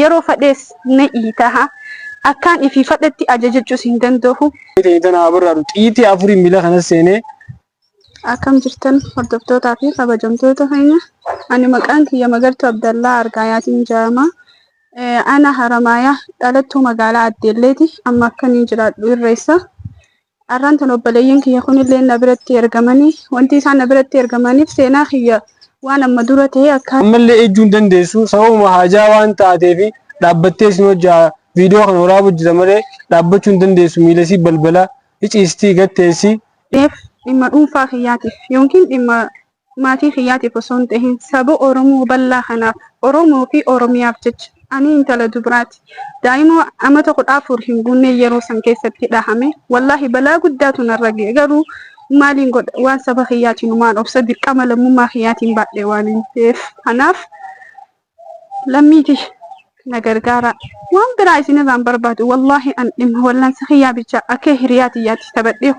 Yeroo fadhees na iitaha. Akkaan ifii fadhetti ajajachuus hin danda'u. Tana haa barraadu xiitii afuriin miila kana seenee. Akkam jirtan, hordoftootaa fi kabajamtoota keenya? Ani maqaan kiyya Magartuu Abdallaa Argaayaatiin jedhama. Ana Haramaayaa, dhalattuu magaalaa Addeelleeti. Amma akkaniin jiraadhu Irreessa. Arraan tan obboleeyyan kiyya kunillee na biratti ergamanii, wanti isaan na biratti ergamaniif seenaa kiyya waan amma dura ta'e akka. Ammallee ejjuu hin dandeessu, sababuma haajaa waan taateef dhaabbattee isin hojjaa viidiyoo kana waraabuu jira malee dhaabbachuu hin dandeessu, miilasii balbala iciistii gatteessi. Dhimma dhuunfaa kiyyaatiif yookiin dhimma maatii kiyyaatiif osoo hin ta'in, saba Oromoo bal'aa kanaaf, Oromoo fi Oromiyaaf jecha. Ani intala dubaraati. Daa'ima amata 14 hin guunne yeroo san keessatti dhahame. Wallaahi balaa guddaatu narra ga'e. Garuu maaliin godha, waan saba kiyyaatiin umaan obsa, dirqama lammummaa kiyyaatiin baadhee waan hin ta'eef. Kanaaf lammiiti na gargaara. Waan biraa isinirraan barbaadu. Wallaahi an dhimma wal'aansa kiyyaa bicha akka hiriyaa tiyyaatti taphadhee.